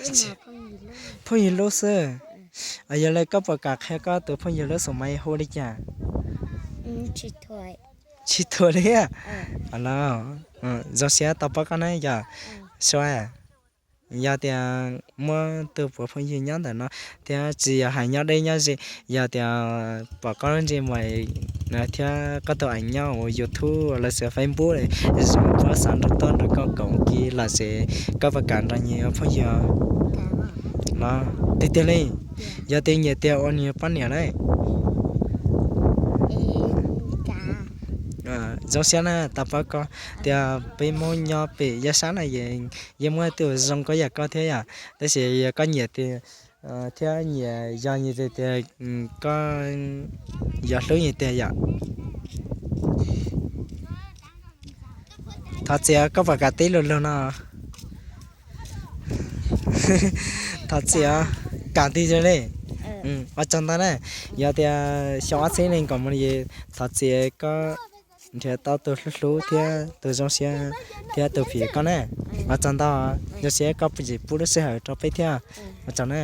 Phooj ywg hlub xwb. Yog li koj puas kam qhia koj tus phooj ywg hlub xum mas hu li cas? Tsis thuam li. Zoo siab tau paub koj na yog. Sua, yog tias muaj tus puav phooj ywg nyob ntawm no thiab tsis yog hais nyob deb nyob ze, yog tias pom koj lub ntsej muag thiab koj tus aim nyob hauv YouTube los sis Facebook, zoo puab xav nrog tuaj nrog koj koom kis los sis koj puas kam nrog nyias ua phooj ywg no? Tiag tiag li? Yog tias nyiam tiag ua nws poj niam lauj. Zoo siab na tau paub koj tias peb Hmoob nyob pem yaj sab na yeej muaj tus zoo koj yam koj thiab yom. Tab sis yog koj nyiam tiag thiab nyiam yog nyias tias tias koj yuav hlub nyias tiag yom. Thov txim koj puas kam teb luag luag no. Thov txim, kam tiag tiag li. Ua tsaug ntau na. Yog tias xyoo ob txhiab nees nkaum mus no es thov txim koj nrhiav tau tus hlub hlub thiab tus zoo siab thiab tus fiv koj na. Ua tsaug ntau, zoo siab koj tseem pub lub sij hawm rau peb thiab. Ua tsaug na.